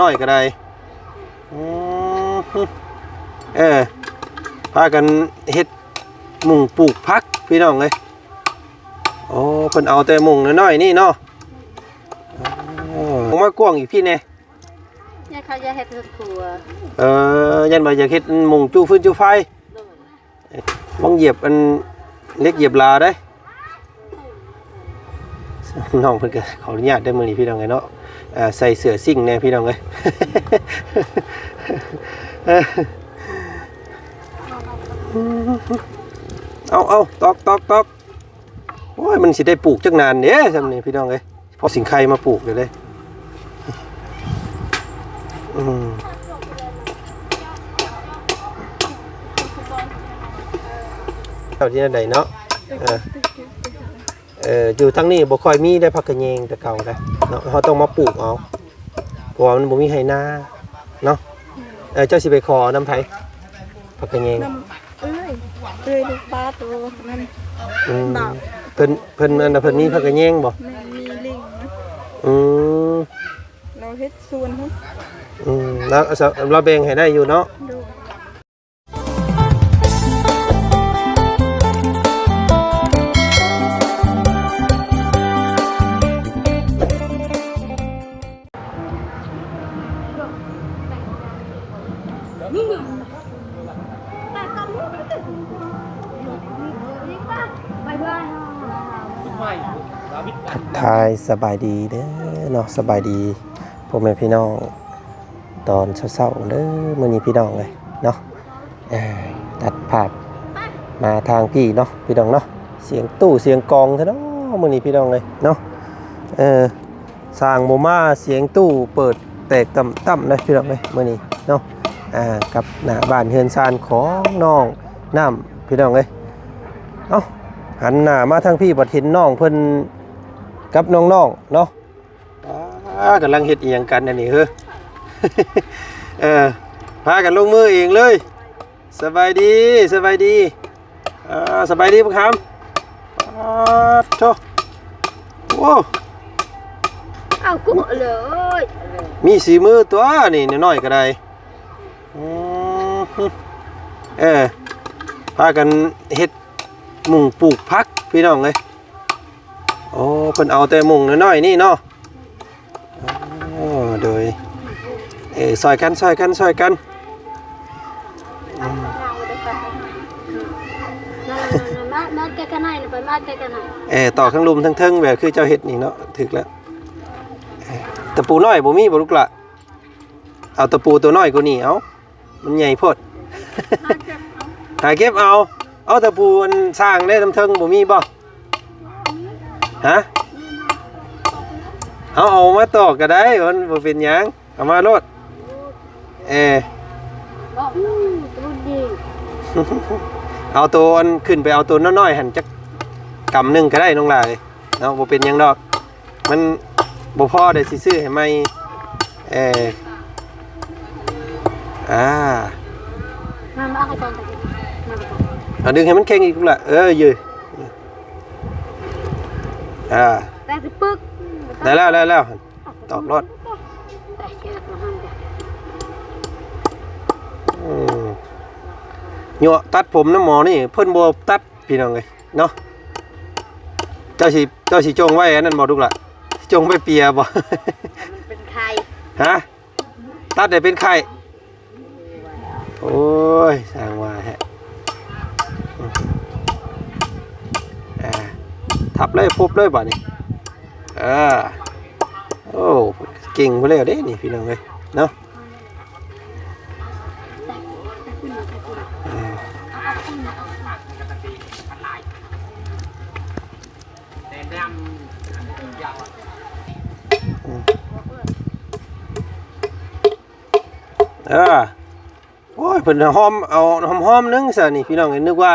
ນ້ອຍກໍໄດ້. ອືມ ເອີ ພາກັນເຮັດມຸງປູກຜັກພີ່ນ້ອງເອີຍ. ໂອ້ ເພິ່ນເອົາແຕ່ມຸງນ້ອຍໆນີ້ເນາະ. ໂອ້ ອອກມາກວ້າງອີກພີ້ແດ່. ຍານເຂົາຢາກເຮັດເຮືອນຄົວ. ເອີ ຢ້ານວ່າຢາກເຮັດມຸງຈູຟືນຈູໄຟ. ໂດຍ. ຫວັງຢຽບອັນເຫຼັກຢຽບລາໄດ໋. ນ້ອງເພິ່ນກໍຂໍອະນຸຍາດເດີມື້ນີ້ພີ່ນ້ອງເອີຍເນາະ. ອ່າ ໃສ່ເສື້ອຊິງແດ່ພີ່ນ້ອງເອີຍ. ເອົາ ເອົາ ຕອກ ຕອກ ຕອກ. ໂອ້ຍ ມັນຊິໄດ້ປູກຈັກນານເດ້ຊ່ຳນີ້ພີ່ນ້ອງເອີຍ. ພໍຊິງໄຄມາປູກເລີຍເດ້. ອືມ ເຈົ້າທີ່ນັ້ນໃດເນາະ. ເອີ ເອີ ຢູ່ທາງນີ້ບໍ່ຄ່ອຍມີໄດ໋ ຜັກຂະແຍງແຕ່ເກົ່າໄດ໋ເນາະ. ເຮົາຕ້ອງມາປູກເອົາ ເພາະວ່າມັນບໍ່ມີໄຮ່ນາເນາະ. ເອີ ເຈົ້າຊິໄປຂໍນຳໃຜ ຜັກຂະແຍງ? ນຳ ເອື້ອຍ ເອື້ອຍລູກປ້າໂຕນັ້ນ. ອືມ ເພິ່ນ ເພິ່ນ ອັນ ເພິ່ນມີຜັກຂະແຍງບໍ່? ແມ່ນ ມີລິງ. ອືມ ລາວເຮັດສວນ. ອືມ ລາວ ລາວແບ່ງໃຫ້ໄດ້ຢູ່ເນາະ. ໂດຍ. ທັກທາຍສະບາຍດີເດີເນາະ ສະບາຍດີພໍ່ແມ່ພີ່ນ້ອງຕອນເຊົ້າໆເດີ. ມື້ນີ້ພີ່ນ້ອງເອີຍເນາະ ເອີ ຕັດພາບມາທາງພີ້ເນາະ ພີ່ນ້ອງເນາະ. ສຽງຕູ້ສຽງກອງແທ້ເນາະມື້ນີ້ ພີ່ນ້ອງເອີຍເນາະ. ເອີ ຊ່າງບໍ່ມາ ສຽງຕູ້ເປີດແຕກຕ່ຳໆເລີຍ ພີ່ນ້ອງເອີຍ ມື້ນີ້ເນາະ. ອ່າ ກັບໜ້າບ້ານເຮືອນຊານຂອງນ້ອງນ້ຳ ພີ່ນ້ອງເອີຍ. ເອົ້າ ຫັນໜ້າມາທາງພີ້ ບັດເຫັນນ້ອງເພິ່ນກັບນ້ອງໆເນາະ. ອ່າ ກຳລັງເຮັດອີ່ຫຍັງກັນອັນນີ້ເຮີ? ເອີ ພາກັນລົງມືເອງເລີຍ. ສະບາຍດີ ສະບາຍດີ. ອ່າ ສະບາຍດີບັກຫຳ. ປາດໂທ້ ໂອ້ ເອົາກຸເລີຍ ມີສີມືຕົວະນີ້ ນ້ອຍໆກໍໄດ້. ອືມ ເອີ ພາກັນເຮັດມຸງປູກຜັກ ພີ່ນ້ອງເອີຍ. ໂອ້ ເພິ່ນເອົາແຕ່ມຸງນ້ອຍໆນີ້ເນາະ. ໂອ້ ໂດຍ ເອີ ຊ່ອຍກັນ ຊ່ອຍກັນ ຊ່ອຍກັນ. ອືມ ມາ ມາແກ້ກັນໃຫ້ ໄປມາແກ້ກັນໃຫ້. ເອີ ຕອກທັງລຸ່ມທັງເທິງ ແບບຄືເຈົ້າເຮັດນີ້ເນາະ. ຖືກແລ້ວ. ເອີ ຕະປູນ້ອຍບໍ່ມີບໍ່ລູກຫຼ້າ? ເອົາຕະປູໂຕນ້ອຍກວ່ານີ້ ເອົາ ມັນໃຫຍ່ໂພດ. ຫາເກັບເອົາ ຫາເກັບເອົາ. ເອົາຕະປູອັນສ້າງເດ້ ນຳເທິງບໍ່ມີບໍ່? ຮະ? ເອົາ ເອົາມາຕອກກໍໄດ້ ມັນບໍ່ເປັນຫຍັງ ເອົາມາໂລດ. ເອີ ເອົາໂຕອັນ ຂຶ້ນໄປເອົາໂຕນ້ອຍໆຫັ້ນ ຈັກກຳໜຶ່ງກໍໄດ້ ນ້ອງຫຼ້າເນາະ ບໍ່ເປັນຫຍັງດອກ. ມັນບໍ່ພໍ ດຽວຊິຊື້ໃຫ້ໃໝ່. ເອີ ອ່າ ມາ ມາເອົາໄປກ່ອນ ມາເອົາໄປກ່ອນ. ເອົາດຶງໃຫ້ມັນແຂງອີກລະ. ເອີ ເຢີ ອ່າ ແຕ່ຊິປຶກ ໄດ້ແລ້ວ ໄດ້ແລ້ວ ຕອກໂລດ. ອືມ ຍົວະຕັດຜົມນຳໝໍນີ້ ເພິ່ນບໍ່ຕັດ ພີ່ນ້ອງເອີຍເນາະ. ເຈົ້າຊິ ເຈົ້າຊິຈົ່ງໄວ້ອັນນັ້ນບໍ່ ລູກຫຼ້າ? ຈົ່ງໄວ້ເປຍບໍ່? ມັນເປັນໄຂ່. ຮະ? ຕັດໃຫ້ເປັນໄຂ່. ໂອ້ຍ ຊ່າງວ່າແທ້. ອ່າ ທັບເລີຍ ພົບເລີຍບາດນີ້. ເອີ ໂອ້ ເກັ່ງພຸ້ນແລ້ວເດ້ນີ້ ພີ່ນ້ອງເອີຍເນາະ. ເອີ ເອີ ໂອ້ຍ ເພິ່ນຫອມ ເອົາຫອມໆໜຶ່ງຊະນີ້ ພີ່ນ້ອງເອີຍ. ນຶກວ່າ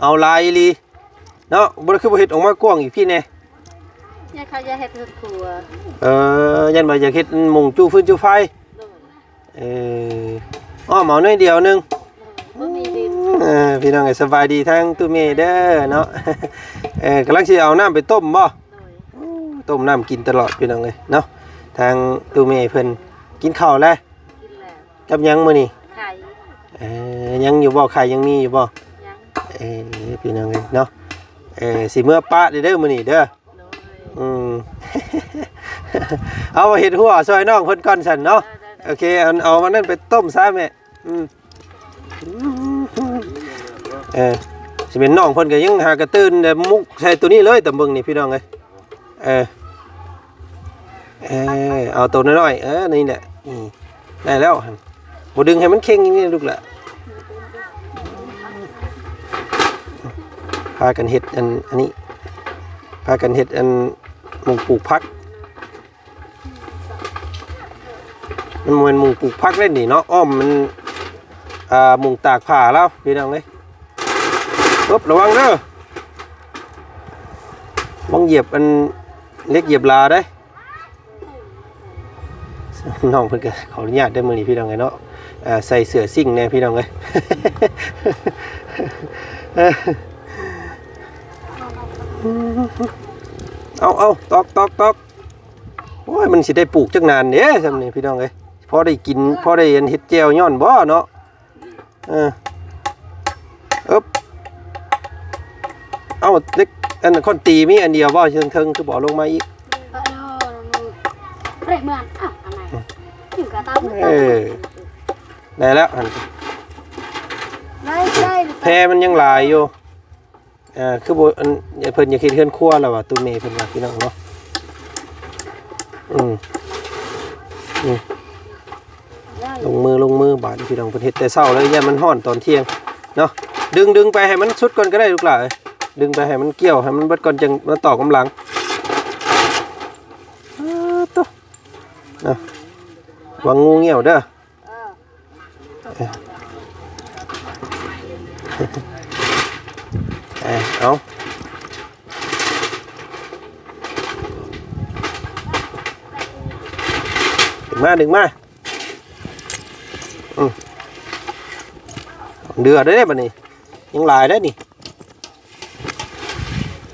ເອົາຫຼາຍອີ່ຫຼີເນາະ. ບໍ່ ຄືບໍ່ເຮັດອອກມາກວ້າງອີກພີ້ແດ່. ຍານເຂົາຢາກເຮັດເຮືອນຄົວ. ເອີ ຢ້ານວ່າຢາກເຮັດມຸງຈູຟືນຈູໄຟ. ໂດຍ. ເອີ ອ້ອມເອົາໜ້ອຍດຽວໜຶ່ງ. ບໍ່ມີດິນ. ເອີ ພີ່ນ້ອງເອີຍ ສະບາຍດີທາງຕູ້ເມເດີເນາະ. ເອີ ກຳລັງຊິເອົານ້ຳໄປຕົ້ມບໍ່? ໂດຍ. ໂອ້ ຕົ້ມນ້ຳກິນຕະຫຼອດ ພີ່ນ້ອງເອີຍເນາະ. ທາງຕູ້ເມເພິ່ນ ກິນເຂົ້າແລ້ວ? ກິນແລ້ວ. ກັບຫຍັງມື້ນີ້? ໄຂ່. ເອີ ຍັງຢູ່ບໍ່? ໄຂ່ຍັງມີຢູ່ບໍ່? ຍັງ. ເອີ ພີ່ນ້ອງເອີຍເນາະ ເອີ ຊິເມືອປະເດີ ມື້ນີ້ເດີ. ໂດຍ. ອືມ ເອົາເຮັດຫົວຊ່ອຍນ້ອງເພິ່ນກ່ອນຊັ້ນເນາະ. ໄດ້ໆໆ. ໂອເຄ ອັນ ເອົາອັນນັ້ນໄປຕົ້ມຊະແມ່. ອືມ ເອີ ຊິແມ່ນນ້ອງເພິ່ນກໍຍັງຫາກະຕື່ນແຕ່ມຸກໃສ່ໂຕນີ້ເລີຍ ຕາເບິ່ງນີ້ພີ່ນ້ອງເອີຍ. ເອີ ເອີ ເອົາໂຕນ້ອຍໆ ເອີ ນີ້ແຫຼະ ນີ້ ໄດ້ແລ້ວ ບໍ່ດຶງໃຫ້ມັນເຄັ່ງນີ້ລູກຫຼ້າ. ພາກັນເຮັດອັນ ອັນນີ້ ພາກັນເຮັດອັນ ໝຸງປູກຜັກ. ມັນບໍ່ແມ່ນໝຸງປູກຜັກເດ້ນີ້ເນາະ ອ້ອມມັນ ອ່າ ໝຸງຕາກຜ້າລາວພີ່ນ້ອງເອີຍ. ປຶບ ລະວັງເດີ ລະວັງຢຽບອັນ ເຫຼັກຢຽບລາເດ້. ນ້ອງເພິ່ນກໍຂໍອະນຸຍາດເດີມື້ນີ້ພີ່ນ້ອງເອີຍເນາະ ເອີ ໃສ່ເສື້ອຊິງແດ່ພີ່ນ້ອງເອີຍ. ເອົາ ເອົາ ຕອກ ຕອກ ຕອກ. ໂອ້ຍ ມັນຊິໄດ້ປູກຈັກນານເດ້ຊ່ຳນີ້ພີ່ນ້ອງເອີຍ ພໍໄດ້ກິນ ພໍໄດ້ອັນເຮັດແຈ່ວຍ້ອນບໍ່ເນາະ. ເອີ ເອີບ ເອົາ ເຫຼັກ ອັນ ຄ້ອນຕີມີອັນດຽວບໍ່? ເທິງໆ ຄືບໍ່ເອົາລົງມາອີກ? ເອີ ໄດ້ແລ້ວຫັ້ນ ແພມັນຍັງຫຼາຍຢູ່. ອ່າ ຄືບໍ່ ອັນ ເພິ່ນຢາກເຮັດເຮືອນຄົວລະວ່າ ໂຕແມ່ເພິ່ນວ່າ ພີ່ນ້ອງເນາະ. ອືມ ອືມ ລົງມື ລົງມື ບາດນີ້ພີ່ນ້ອງ ເພິ່ນເຮັດແຕ່ເຊົ້າເລີຍ ຢ້ານມັນຮ້ອນຕອນທ່ຽງເນາະ. ດຶງ ດຶງໄປໃຫ້ມັນສຸດກ່ອນກໍໄດ້ລູກຫຼ້າເອີຍ ດຶງໄປໃຫ້ມັນກ່ຽວ ໃຫ້ມັນເບິດກ່ອນ ຈັ່ງມາຕອກກຳລັງ. ອາ ໂຕ ເນາະ ຫວັງງູງຽວເດີ. ເອີ ເອົາ ດຶງມາ ດຶງມາ. ອືມ ເດືອດເດ້ບັດນີ້ ຍັງຫຼາຍເດ້ນີ້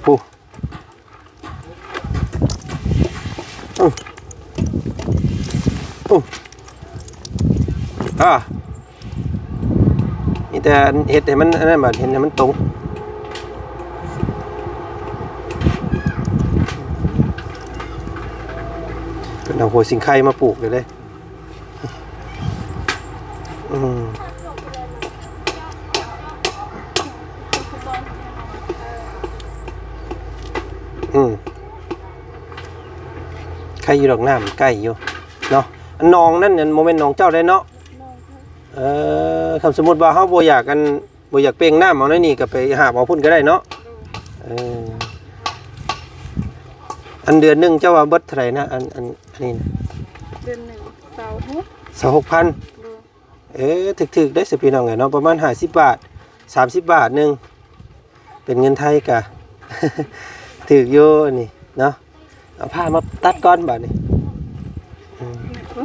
ຜູ້. ອື ອື ອາ ມີແຕ່ເຮັດໃຫ້ມັນອັນນັ້ນ ບາດເຮັດໃຫ້ມັນຕົງ. ເພິ່ນເອົາຫົວສິງໄຄມາປູກເລີຍເດ້. ອືມ ອືມ ໄຄຢູ່ດອກ ນ້ຳໃກ້ຢູ່ເນາະ. ອັນໜອງນັ້ນ ອັນ ບໍ່ແມ່ນໜອງເຈົ້າໄດ໋ເນາະ? ເອີ ຄັນສົມມຸດວ່າເຮົາບໍ່ຢາກ ອັນ ບໍ່ຢາກເປັ່ງນ້ຳເອົາໃນນີ້ ກໍໄປຫາບເອົາພຸ້ນກໍໄດ້ເນາະ. ເອີ ອັນເດືອນໜຶ່ງເຈົ້າວ່າເບິດເທົ່າໃດນະ? ອັນ ອັນ ອັນນີ້ນະ ເດືອນໜຶ່ງ ຊາວຫົກ ຊາວຫົກພັນ. ໂດຍ. ເອີ ຖືກໆ ເດ້ຊະພີ່ນ້ອງເອີຍເນາະ ປະມານຫ້າສິບບາດ ສາມສິບບາດໜຶ່ງ ເປັນເງິນໄທກະຖືກຢູ່ອັນນີ້ເນາະ. ເອົາຜ້າມາຕັດກ່ອນບາດນີ້. ອື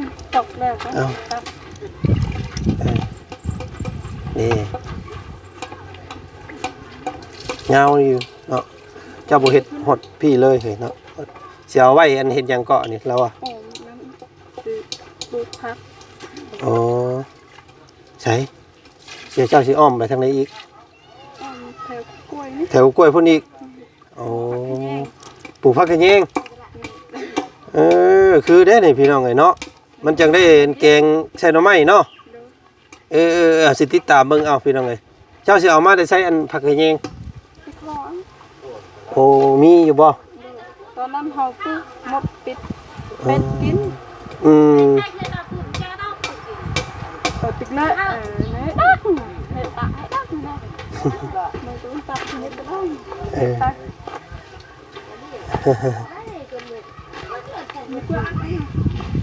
ມ ຕົກແລ້ວກໍ ເອົາ ຕັດ ເອີ ນີ້ ຍາວຢູ່ເນາະ ເຈົ້າບໍ່ເຮັດຮອດພີ້ເລີຍເນາະ. ຊິເອົາໄວ້ອັນເຮັດຫຍັງເກາະນີ້ລາວວ່າ? ອ້ອມນັ້ນ ປູກຜັກ. ອໍ ໃສ ເສຍເຈົ້າຊິອ້ອມໄປທາງໃດອີກ? ອ້ອມແຖວກ້ວຍນີ້ ແຖວກ້ວຍພຸ້ນອີກ. ໂອ້ ປູກຜັກຂະແຍງ. ເອີ ຄືເດ້ນີ້ພີ່ນ້ອງເອີຍເນາະ ມັນຈັ່ງໄດ້ແກງໃສ່ໜໍ່ໄມ້ເນາະ. ໂດຍ. ເອີໆ ຊິຕິດຕາມເບິ່ງເອົາພີ່ນ້ອງເອີຍ. ເຈົ້າຊິເອົາມາແຕ່ໃສ ອັນ ຜັກຂະແຍງ? ໂອ້ ມີຢູ່ບໍ່? ຕອນນັ້ນເຮົາປູກໝົດ ປິດເປັດກິນ. ອືມ ເປີດປິດເລີຍ. ເອີ ເຮັດຕາ ເຮັດຕາ ເອີ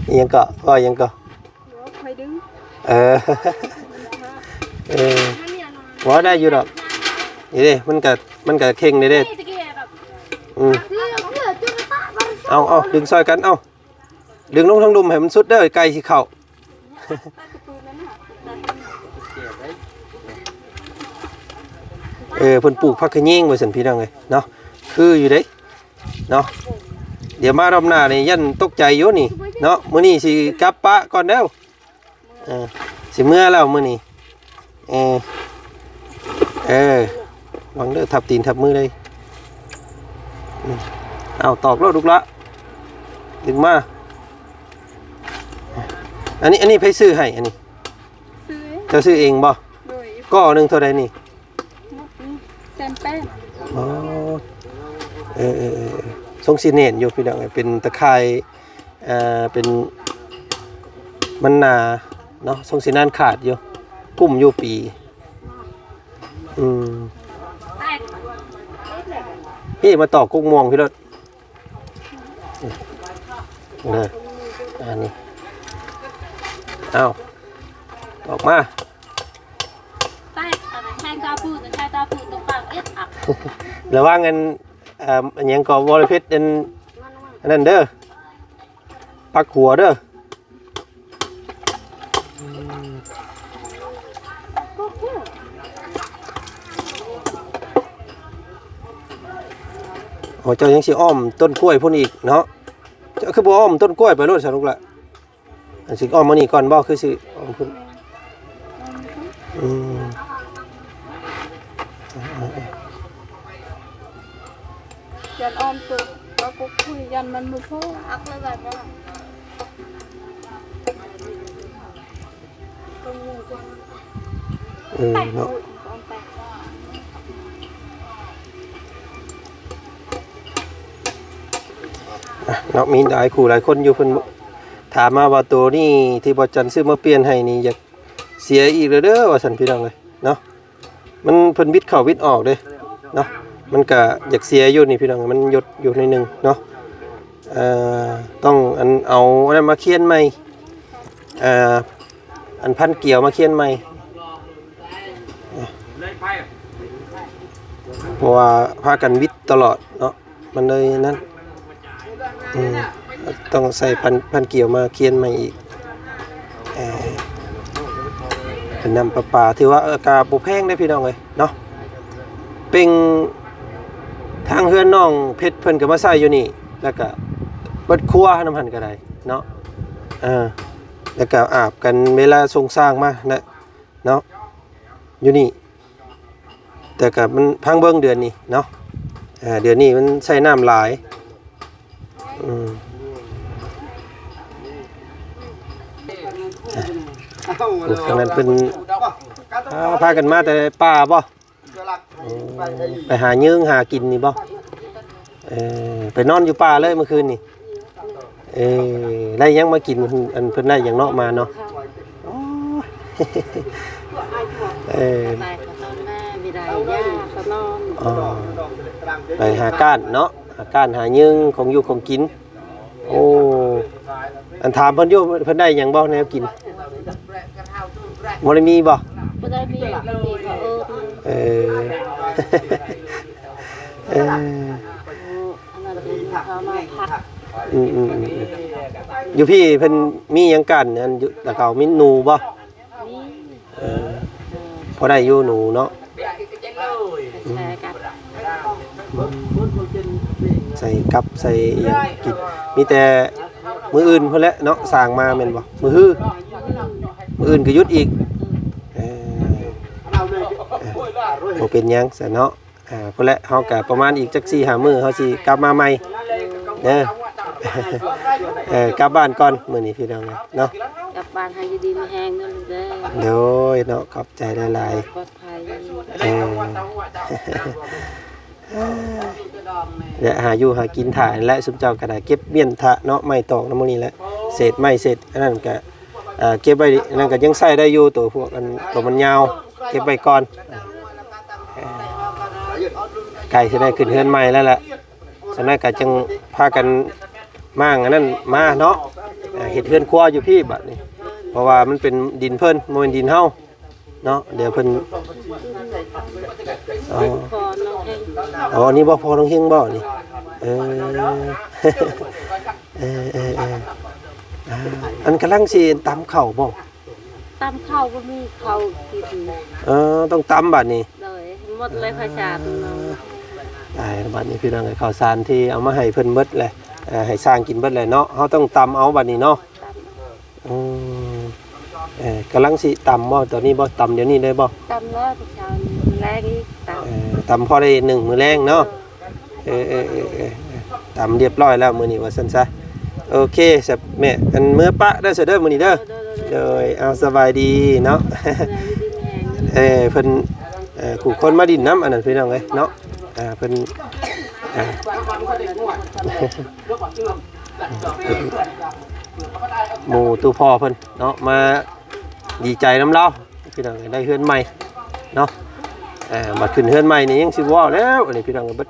ອີ່ຫຍັງເກາະ? ເວົ້າອີ່ຫຍັງເກາະ? ເອີ ເອີ ເວົ້າໄດ້ຢູ່ດອກ. ນີ້ເດ້ ມັນກະ ມັນກະເຄັ່ງເດ້ເດ້. ອືມ ເອົາ ເອົາ ດຶງຊ່ອຍກັນ ເອົາ ດຶງລົງທາງລຸ່ມໃຫ້ມັນສຸດເດີ ໄກ່ຊິເຂົ້າ. ເອີ ເພິ່ນປູກຜັກຂະແຍງວ່າຊັ້ນ ພີ່ນ້ອງເອີຍເນາະ ຄືຢູ່ເດ້. ເນາະ ດຽວມາລອບໜ້ານີ້ຢ້ານຕົກໃຈຢູ່ນີ້. ເນາະ ມື້ນີ້ຊິກັບປະກ່ອນເດີ້. ເອີ ຊິເມືອແລ້ວມື້ນີ້. ເອີ ເອີ ລະວັງເດີ້ ທັບຕີນທັບມືເດີ້. ອືມ ເອົາ ຕອກໂລດລູກລະ ດຶງມາ. ອັນນີ້ ອັນນີ້ໃຜຊື້ໃຫ້? ອັນນີ້ ຊື້ເອງ. ເຈົ້າຊື້ເອງບໍ່? ໂດຍ. ກໍໜຶ່ງເທົ່າໃດນີ້? ແສນແປດ. ອໍ ເອີໆໆ ຊົງຊິແໜ້ນຢູ່ພີ່ນ້ອງເອີຍ ເປັນຕາຂ່າຍ ເອີ ເປັນ ມັນໜາເນາະ ຊົງຊິນານຂາດຢູ່ ກຸ້ມຢູ່ປີ. ອືມ ພີ່ມາຕອກກົກມ່ວງພີ່ໂລດ. ເດີ ອັນນີ້ ເອົາ ອອກມາ. ແຕກ ອັນນັ້ນແຂ້ງຕາຜືດ ແຂ້ງຕາຜືດ ຕົວປາກເອັດອັກ. ລະວັງອັນ ເອີ ອັນຫຍັງກໍ ວໍລະເພັດ ອັນ ອັນນັ້ນເດີ້ ປັກຫົວເດີ້. ໂອ້ ເຈົ້າຍັງຊິອ້ອມຕົ້ນກ້ວຍພຸ້ນອີກເນາະ ເຈົ້າຄືບໍ່ອ້ອມຕົ້ນກ້ວຍໄປໂລດຊະລູກລະ? ອັນຊິອ້ອມມານີ້ກ່ອນບໍ່ ຄືຊິອ້ອມພຸ້ນ? ອືມ ຢ້ານອ້ອມຕົວ ກໍກົກຄຸຍ ຢ້ານມັນບໍ່ພໍ ອັກເລີຍບາດນີ້. ເອີເນາະ ອ່ະເນາະ ມີຫຼາຍຄູ່ຫຼາຍຄົນຢູ່ ເພິ່ນຖາມມາວ່າ ໂຕນີ້ທີ່ບໍ່ຈັນຊື້ມາປ່ຽນໃຫ້ນີ້ ຢາກເສຍອີກແລ້ວເດີ້ ວ່າຊັ້ນ ພີ່ນ້ອງເອີຍເນາະ. ມັນ ເພິ່ນບິດເຂົ້າບິດອອກເດ້ເນາະ ມັນກະຢາກເສຍຢູ່ນີ້ພີ່ນ້ອງ ມັນຢົດຢູ່ໜ້ອຍໜຶ່ງເນາະ. ເອີ ຕ້ອງອັນ ເອົາອັນນັ້ນມາຄຽນໃໝ່ ເອີ ອັນພັນກຽວມາຄຽນໃໝ່ ເພາະວ່າພາກັນບິດຕະຫຼອດເນາະ. ມັນເລີຍນັ້ນ ອືມ ຕ້ອງໃສ່ພັນ ພັນກຽວມາຄຽນໃໝ່ອີກ. ເອີ ເປັນນ້ຳປະປາ ຖືວ່າ ເອີ ກະບໍ່ແພງເດ້ພີ່ນ້ອງເອີຍເນາະ. ເປັງທາງເຮືອນນ້ອງເພັດເພິ່ນກະມາໃຊ້ຢູ່ນີ້ ແລ້ວກະເບິດຄົວນຳຫັ້ນກະໄດ້ເນາະ. ເອີ ແລ້ວກະອາບກັນເວລາສົ່ງຊ່າງມານະ ເນາະ ຢູ່ນີ້ ແຕ່ກະມັນພັງເບິ່ງເດືອນນີ້ເນາະ. ເອີ ເດືອນນີ້ມັນໃຊ້ນ້ຳຫຼາຍ. ອືມ ອ່ະ ໂອ້ ທາງນັ້ນເພິ່ນ ອ່າ ພາກັນມາແຕ່ປ່າບໍ່? ໂອ້ ໄປຫາເຍິງຫາກິນນີ້ບໍ່? ເອີ ໄປນອນຢູ່ປ່າເລີຍມື້ຄືນນີ້. ເອີ ໄດ້ຫຍັງມາກິນ? ອັນເພິ່ນໄດ້ຫຍັງເນາະມາເນາະ. ໂອ້ ເອີ ໄປເຂົານອນມາ ມີໄດ້ຢາເຂົານອນ. ອໍ ໄປຫາກ້ານເນາະ ຫາກ້ານຫາເຍິງ ຂອງຢູ່ຂອງກິນ. ໂອ້ ອັນຖາມເພິ່ນຢູ່ ເພິ່ນໄດ້ຫຍັງບໍ່ແນວກິນ? ບໍ່ໄດ້ມີບໍ່? ບໍ່ໄດ້ມີ ມີເຂົາເອີ້ນ. ເອີ ເອີ ອັນນັ້ນເຂົາມາພັກ. ອືມໆ ຢູ່ພີ້ເພິ່ນມີຫຍັງການ ອັນຢູ່ ແລ້ວເຂົາມີໜູບໍ່? ມີ ເອີ ພໍໄດ້ຢູ່ໜູເນາະ. ອືມ ໃສ່ກັບໃສ່ອີ່ຫຍັງກິນ ມີແຕ່ມື້ອື່ນພຸ້ນແຫຼະເນາະ ສ້າງມາແມ່ນບໍ່? ມື້ຮື ມື້ອື່ນກໍຢຸດອີກ. ເອີ ເອີ ບໍ່ເປັນຫຍັງຊັ້ນເນາະ. ອ່າ ພຸ້ນແຫຼະ ເຮົາກະປະມານອີກຈັກສີ່ຫ້າມື້ ເຮົາຊິກັບມາໃໝ່ເດີ. ເອີ ກັບບ້ານກ່ອນມື້ນີ້ພີ່ນ້ອງເນາະ ກັບບ້ານໃຫ້ຢູ່ດີມີແຮງເດີລູກເດີ. ໂດຍເນາະ ຂອບໃຈຫຼາຍໆ ປອດໄພ. ເອີ ແລະ ຫາຢູ່ຫາກິນຖ້າຫັ້ນແຫຼະ ຊຸມເຈົ້າກໍໄດ້ເກັບມ້ຽນຖ້າເນາະ ໄມ້ຕອກນຳມື້ນີ້ແຫຼະ ເສດໄມ້ເສດອັນນັ້ນກະ ເອີ ເກັບໄວ້ ອັນນັ້ນກໍຍັງໃຊ້ໄດ້ຢູ່ ໂຕພວກອັນ ໂຕມັນຍາວ ເກັບໄວ້ກ່ອນ. ເອີ ໃກ້ຊິໄດ້ຂຶ້ນເຮືອນໃໝ່ແລ້ວແຫຼະ ສະນັ້ນກໍຈຶ່ງພາກັນມ້າງອັນນັ້ນມາເນາະ. ເອີ ເຮັດເຮືອນຄົວຢູ່ພີ້ບາດນີ້ ເພາະວ່າມັນເປັນດິນເພິ່ນ ບໍ່ແມ່ນດິນເຮົາເນາະ. ດຽວເພິ່ນ ອໍ ພໍ່ນ້ອງເຮັງ ອໍ ອັນນີ້ບໍ່ ພໍ່ນ້ອງເຮັງບໍ່ນີ້? ເອີ ເອີ ເອີ ເອີ ອ່າ ອັນກຳລັງຊິຕຳເຂົ້າບໍ່? ຕຳເຂົ້າບໍ່ມີເຂົ້າກິນ. ເອີ ຕ້ອງຕຳບາດນີ້. ໂດຍ ໝົດເລີຍ ເອີ ເຂົ້າສານເນາະ. ຕາຍ ບາດນີ້ພີ່ນ້ອງເອີຍ ເຂົ້າສານທີ່ເອົາມາໃຫ້ເພິ່ນໝົດແຫຼະ. ອ່າ ໃຫ້ຊ່າງກິນເບິດແຫຼະເນາະ ເຮົາຕ້ອງຕຳເອົາບັດນີ້ເນາະ. ຕຳ ອືມ ເອີ ກຳລັງຊິຕຳບໍ່ ຕອນນີ້ບໍ່? ຕຳດຽວນີ້ເລີຍບໍ່? ຕຳແລ້ວ ເຊົ້າແລງອີກ ຕຳ ເອີ ຕຳພໍໄດ້ໜຶ້ງມື້ແລງເນາະ. ເອີ ເອີ ເອີ ເອີ ເອີ ຕຳຮຽບຮ້ອຍແລ້ວມື້ນີ້ວ່າຊັ້ນຊະ. ໂອເຄ ແຊບແມ່ ອັນ ເມືອປະເດີ ເດີ ມື້ນີ້ເດີ. ໂດຍ ເອົາ ສະບາຍດີເນາະ. ເອີ ເພິ່ນ ເອີ ຜູ້ຄົນມາດິນນຳ ອັນນັ້ນ ພີ່ນ້ອງເອີຍເນາະ. ອ່າ ເພິ່ນ ອ່າ ໝູ່ຕູ້ພໍ່ເພິ່ນເນາະ ມາດີໃຈນຳລາວ ພີ່ນ້ອງເອີຍ ໄດ້ເຮືອນໃໝ່ເນາະ. ອ່າ ມາຂຶ້ນເຮືອນໃໝ່ນີ້ຍັງຊິບໍ່ແລ້ວ ອັນນີ້ ພີ່ນ້ອງເອີຍ ເບິດ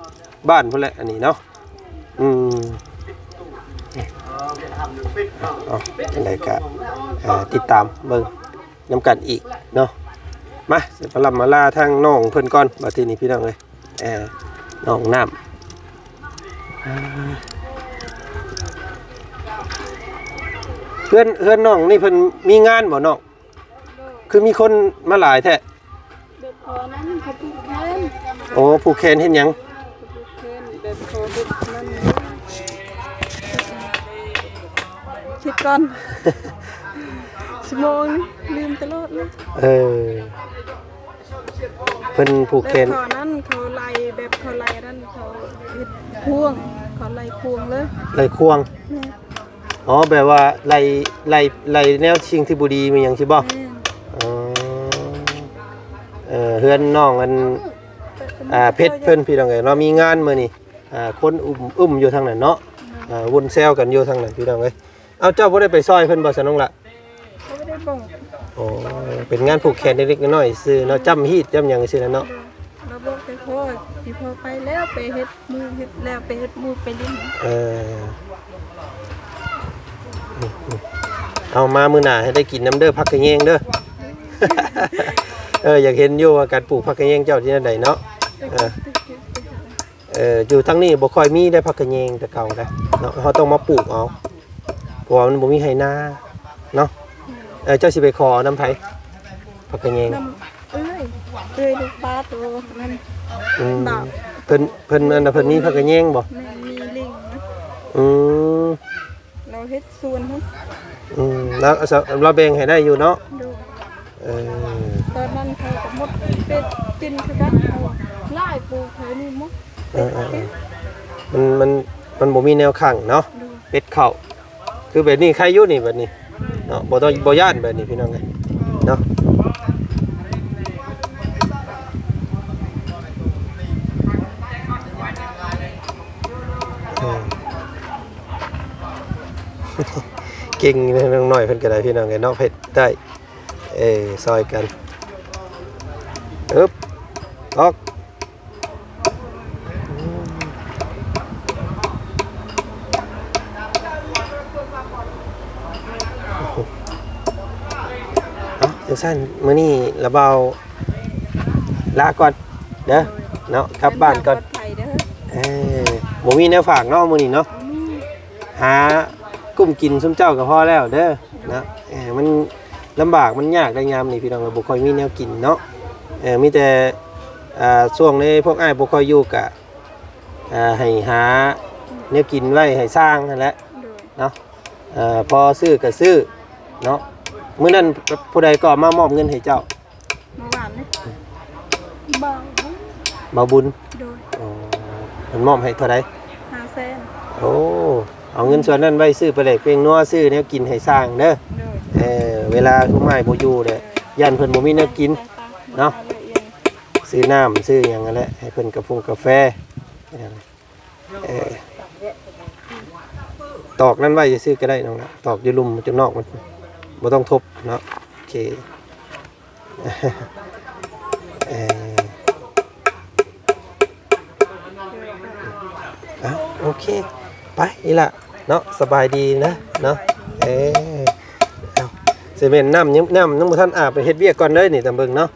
ບ້ານພຸ້ນແຫຼະ ອັນນີ້ເນາະ. ອືມ ເອົາ ຈັ່ງໃດກະ ອ່າ ຕິດຕາມເບິ່ງນຳກັນອີກເນາະ. ມາ ຊິມາລ່ຳມາລາທາງນ້ອງເພິ່ນກ່ອນ ບາດທີນີ້ ພີ່ນ້ອງເອີຍ. ເອີ ນ້ອງນ້ຳ ເຮືອນ ເຮືອນນ້ອງນີ້ເພິ່ນມີງານບໍ່ນ້ອງ? ຄືມີຄົນມາຫຼາຍແທ້? ແບບພໍນັ້ນເຂົາຜູກແຂນ. ໂອ້ ຜູກແຂນເຮັດຫຍັງ? ຜູກແຂນແບບພໍເຮັດນັ້ນ ຄິດກ່ອນ ຊົ່ວໂມງ ລືມຕະຫຼອດເລີຍ. ເອີ ເພິ່ນຜູກແຂນ ແບບເຂົານັ້ນ ເຂົາໄລ່ ແບບເຂົາໄລ່ນັ້ນ ເຂົາເຮັດພວງ ເຂົາໄລ່ພວງເລີຍ ໄລ່ຄວາງ. ແມ່ນ. ອໍ ແບບວ່າໄລ່ ໄລ່ ໄລ່ແນວສິ່ງທີ່ບໍ່ດີມີຫຍັງຊີ້ບໍ່? ແມ່ນ. ອໍ ເອີ ເຮືອນນ້ອງອັນ ເອີ ເພັດເພິ່ນ ພີ່ນ້ອງເອີຍເນາະ ມີງານມື້ນີ້. ອ່າ ຄົນອຸ້ມ ອຶ້ມຢູ່ທາງນັ້ນເນາະ. ແມ່ນ. ອ່າ ວົນແຊວກັນຢູ່ທາງນັ້ນ ພີ່ນ້ອງເອີຍ. ເອົ້າ ເຈົ້າບໍ່ໄດ້ໄປຊ່ອຍເພິ່ນບໍ່ ສະນ້ອງລະ? ເຂົາບໍ່ໄດ້ບອກ. ອໍ ເປັນງານຜູກແຂນເລັກໆນ້ອຍໆຊື່ເນາະ ຈ້ຳຮີດຈ້ຳຫຍັງຊື່ນັ້ນເນາະ. ລາວບອກແຕ່ພໍ່ ທີ່ພໍ່ໄປແລ້ວໄປເຮັດໝູ່ ເຮັດແລ້ວໄປເຮັດໝູ່ໄປຫຼິ້ນ. ເອີ ເອົາ ມາມື້ໜ້າໃຫ້ໄດ້ກິນນຳເດີ ຜັກຂະແຍງເດີ. ເອີ ຢາກເຫັນຢູ່ວ່າການປູກຜັກຂະແຍງເຈົ້າເປັນແນວໃດເນາະ. ເອີ ເອີ ຢູ່ທາງນີ້ບໍ່ຄ່ອຍມີໄດ໋ ຜັກຂະແຍງແຕ່ເກົ່າໄດ໋ເນາະ ເຮົາຕ້ອງມາປູກເອົາ ເພາະວ່າມັນບໍ່ມີໄຮ່ນາເນາະ. ເອີ ເຈົ້າຊິໄປຂໍເອົານຳໃຜ ຜັກຂະແຍງ? ນຳເອື້ອຍ ເອື້ອຍລູກປ້າໂຕນັ້ນ. ອືມ ເພິ່ນ ເພິ່ນ ອັນນ່າ ເພິ່ນມີຜັກຂະແຍງບໍ່? ແມ່ນ ມີລິງ. ອືມ ລາວເຮັດສວນພຸ້ນ. ອືມ ລາວ ລາວແບ່ງໃຫ້ໄດ້ຢູ່ເນາະ. ໂດຍ. ເອີ ຕອນນັ້ນເຂົາກໍໝົດເປັດກິນຄືກັນ ເຂົາວ່າຫຼາຍປູແຖວນີ້ໝົດ. ເອີ ເປັດ ເອີ ເປັດ ມັນ ມັນ ມັນບໍ່ມີແນວຂັງເນາະ. ໂດຍ. ເປັດເຂົ້າ ຄືແບບນີ້ໄຄຢູ່ນີ້ ແບບນີ້ເນາະ ບໍ່ຕ້ອງ ບໍ່ຢ້ານແບບນີ້ ພີ່ນ້ອງເອີຍເນາະ. ເອີ ເກັ່ງເດ້ນ້ອງນ້ອຍເພິ່ນກໍໄດ້ ພີ່ນ້ອງເອີຍເນາະ ເຮັດໄດ້. ເອີ ຊ່ອຍກັນ ອຶບ ຕອກ. ເອົ້າ ຈັ່ງຊັ້ນ ມື້ນີ້ລະບ່າວລາກ່ອນເດີເນາະ ກັບບ້ານກ່ອນ. ເດີນທາງປອດໄພເດີ. ເອີ ບໍ່ມີແນວຝາກເນາະ ມື້ນີ້ເນາະ. ຫາກຸ້ມກິນຊຸມເຈົ້າກໍພໍແລ້ວເດີເນາະ. ເອີ ມັນລຳບາກມັນຍາກໄດ໋ ຍາມນີ້ ພີ່ນ້ອງ ບໍ່ຄ່ອຍມີແນວກິນເນາະ. ເອີ ມີແຕ່ ອ່າ ຊ່ວງໃນພວກອ້າຍບໍ່ຄ່ອຍຢູ່ກະ ອ່າ ໃຫ້ຫາແນວກິນໄວ້ໃຫ້ຊ່າງຫັ້ນແຫຼະ. ໂດຍ. ເນາະ ເອີ ພໍຊື້ກໍຊື້ເນາະ. ມື້ນັ້ນຜູ້ໃດກໍມາມອບເງິນໃຫ້ເຈົ້າ? ເມື່ອວານນີ້ ບ່າວ ບ່າວບຸນ. ໂດຍ. ອໍ ເພິ່ນມອບໃຫ້ເທົ່າໃດ? ຫ້າແສນ. ໂອ້ ເອົາເງິນສ່ວນນັ້ນໄວ້ຊື້ປາແດກແປ້ງນົວ ຊື້ແນວກິນໃຫ້ຊ່າງເດີ. ໂດຍ. ເອີ ເວລາຄຸມອ້າຍບໍ່ຢູ່ເດ້ ໂດຍ ຢ້ານເພິ່ນບໍ່ມີແນວກິນເນາະ. ໂດຍ. ຊື້ນ້ຳຊື້ຫຍັງຫັ້ນແຫຼະ ໃຫ້ເພິ່ນກາຟົງກາແຟ. ເອີ ຕອກນັ້ນໄວ້ຊື່ໆກໍໄດ້ນ້ອງລະ ຕອກຢູ່ລຸ່ມຈາກນອກມັນ ບໍ່ຕ້ອງທົບເນາະ. ໂອເຄ ເອີ ເອົ້າ ໂອເຄ ໄປອີ່ຫຼະເນາະ ສະບາຍດີນະເນາະ. ເອີ ເອົ້າ ຊິແມ່ນນ້ຳຍັງ ນ້ຳຍັງບໍ່ທັນອາບ ໄປເຮັດວຽກກ່ອນເດີນີ້ ຕາມເບິ່ງເນາະ.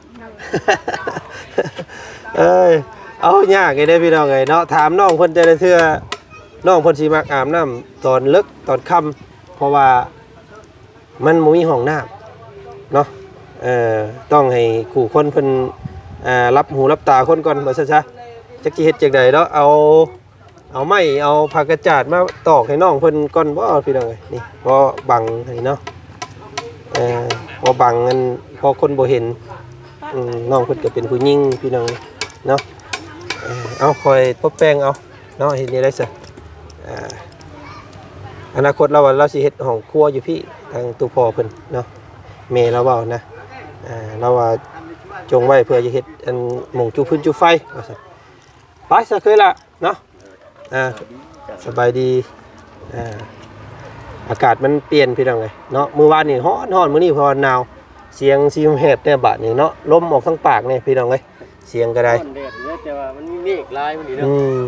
ເອີຍ ເອົາຍາກເດ້ພີ່ນ້ອງເອີຍເນາະ ຖາມນ້ອງເພິ່ນແຕ່ລະເທື່ອ ນ້ອງເພິ່ນຊິມັກອາບນ້ຳຕອນເລິກຕອນຄ່ຳ ເພາະວ່າມັນບໍ່ມີຫ້ອງນ້ຳເນາະ. ເອີ ຕ້ອງໃຫ້ຄູ່ຄົນເພິ່ນ ອ່າ ລັບຫູລັບຕາຄົນກ່ອນວ່າຊັ້ນຊະ ຈັກຊິເຮັດຈັ່ງໃດເນາະ. ເອົາ ເອົາໄມ້ເອົາຜ້າກະຈາດມາຕອກໃຫ້ນ້ອງເພິ່ນກ່ອນບໍພີ່ນ້ອງເອີຍ. ນີ້ພໍບັງໃຫ້ເນາະ ເອີ ພໍບັງອັນ ພໍຄົນບໍ່ເຫັນ. ອືມ ນ້ອງເພິ່ນກໍເປັນຜູ້ຍິງພີ່ນ້ອງເນາະ. ເອີ ເອົາ ຄ່ອຍປົບແປງເອົາເນາະ. ເຮັດແນວໃດຊະ ອາ ອະນາຄົດລາວວ່າລາວຊິເຮັດຫ້ອງຄົວຢູ່ພີ້ ທາງຕູ້ພໍ່ເພິ່ນເນາະ. ແມ່ລາວເວົ້ານະ ອາ ລາວວ່າຈົງໄວ້ເພື່ອຈະເຮັດອັນໝ່ອງຈູຟືນຈູໄຟວ່າຊັ້ນ. ໄປຊະເຄີຍລະເນາະ. ອ່າ ສະບາຍດີ. ອ່າ ອາກາດມັນປ່ຽນພີ່ນ້ອງເອີຍເນາະ. ມື້ວານນີ້ຮ້ອນໆ ມື້ນີ້ພໍໜາວ. ສຽງຊິແຫບແດ່ບາດນີ້ເນາະ ລົມອອກທາງປາກນີ້ພີ່ນ້ອງເອີຍ. ສຽງກໍໄດ້ ຮ້ອນແດດຢູ່ເດ້ ແຕ່ວ່າມັນມີເມກຫຼາຍມື້ນີ້ເນາະ. ອືມ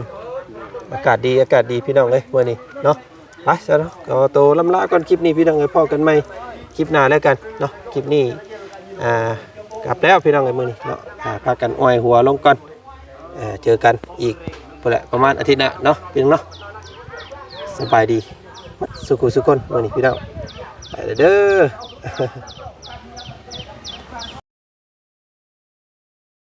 ອາກາດດີ ອາກາດດີພີ່ນ້ອງເອີຍ ມື້ນີ້ເນາະ. ໄປຊະເນາະ ຂໍໂຕລ່ຳລາກ່ອນຄລິບນີ້ພີ່ນ້ອງເອີຍ. ພໍ້ກັນໃໝ່ຄລິບໜ້າແລ້ວກັນເນາະ. ຄລິບນີ້ ອ່າ ກັບແລ້ວພີ່ນ້ອງເອີຍ ມື້ນີ້ເນາະ. ອ່າ ພາກັນອ້ອຍຫົວລົງກ່ອນ. ເຈີກັນອີກພຸ້ນແຫຼະ ປະມານອາທິດໜ້າເນາະພີ່ນ້ອງເນາະ. ສະບາຍດີໝົດສູ່ຜູ້ສູ່ຄົນມື້ນີ້ພີ່ນ້ອງ ໄປແລ້ວເດີ.